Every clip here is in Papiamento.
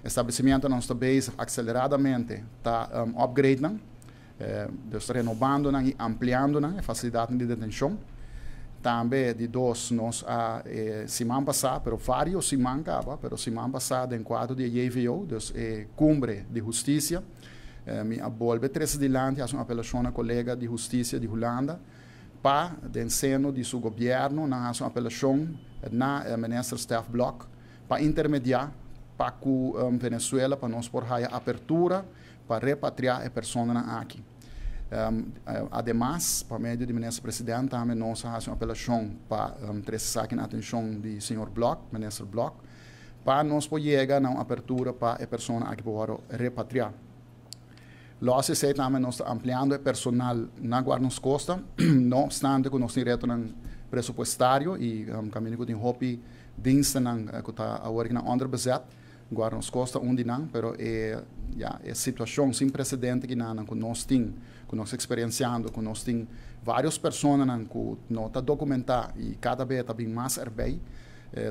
Establesimentunan nos ta bezig akseleradamente ta upgrade nan, dus renobando nan i ampliando nan, e fasilidatnan di detenshon. Tambe di dos nos a e siman pasá, pero vários siman kaba, pero siman pasá den kuadro di e JVO, dus e Kumbre di Hustisia, mi a bolbe trese dilanti hasi un apelashon na kolega di hustisia di Hulanda pa den seno di su gobièrnu nan hasi un apelashon na Minister Stef Blok pa intermediá pa ku Venezuela pa nos por haya apertura pa repatriá e personanan aki. Ademas, pa medio di Minister President tambe nos a hasi un apelashon pa trese esaki na atenshon di señor Blok, Minister Blok, pa nos por yega na un apertura pa e persona aki por wòrdu repatriá. Lòs esei tambe nos ta ampliando e personal na Guarnos Costa, no opstante ku nos tin retonan presupuestario i kaminda ku tin hopi dienstennan ku ta awor aki nan onderbezet. Guarnos Costa un di nan, pero e ya e situacion sin precedente kinanan cu nos tin, cu nos experienciando, cu nos tin varios personanan cu no ta documenta y cada bes ta bin mas erbij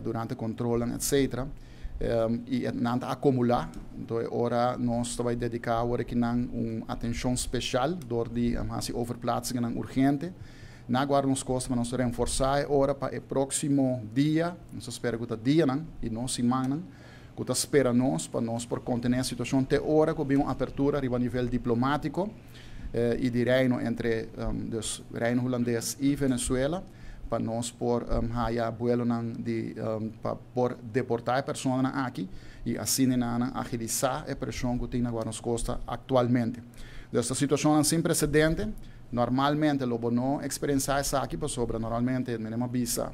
durante controlnan etc. Y nan ta acumula, enton e ora nos ta bay dedica awor kinan un atencion special door di haci overplaatsingen urgente na Guarnos Costa pa nos renforsa e ora pa e proximo dia, nos ta spera cu ta dianan y no simannan, cu ta spera nos pa nos por contene e situacion te ora cu bin un apertura riba nivel diplomatico y di Reino entre dus Reino Hulandes y Venezuela pa nos por haya buelonan di pa por deporta e personanan aki y asina nan agilisa e presion cu tin na Guarnos Costa actualmente. Dus ta situacionnan sin precedente. Normalmente lo bo no experiencia esaki pasobra normalmente mi a bisa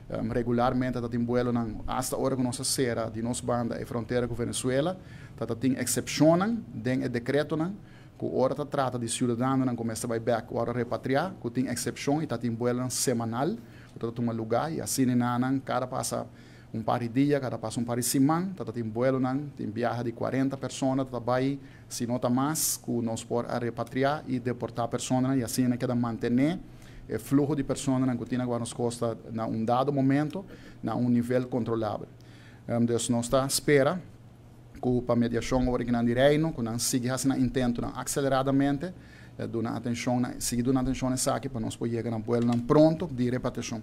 regularmente ta tin buelonan hasta ora cu nos a cera di nos banda e frontera cu Venezuela, ta tin excepcionnan den e decretonan cu ora ta trata di ciudadanonan cu mester bay bek ora repatria, cu tin excepcion y ta tin buelonan semanal cu ta tuma lugar y asina nan cada pasa un par di dia, cada pasa un par di siman, ta tin buelonan, tin biahe di 40 persona ta bay, si no ta mas, cu nos por a repatria y deporta personanan y asina keda mantene e fluho di personanan cu tin na Guarnos Costa na un dado momento na un nivel controlabel. Dus nos ta spera cu pa mediacion ora cu nan di Reino, cu nan sigui haci nan intentonan aceleradamente, duna atencion, sigui duna atencion na esaki pa nos por yega na buelonan pronto di repatriacion.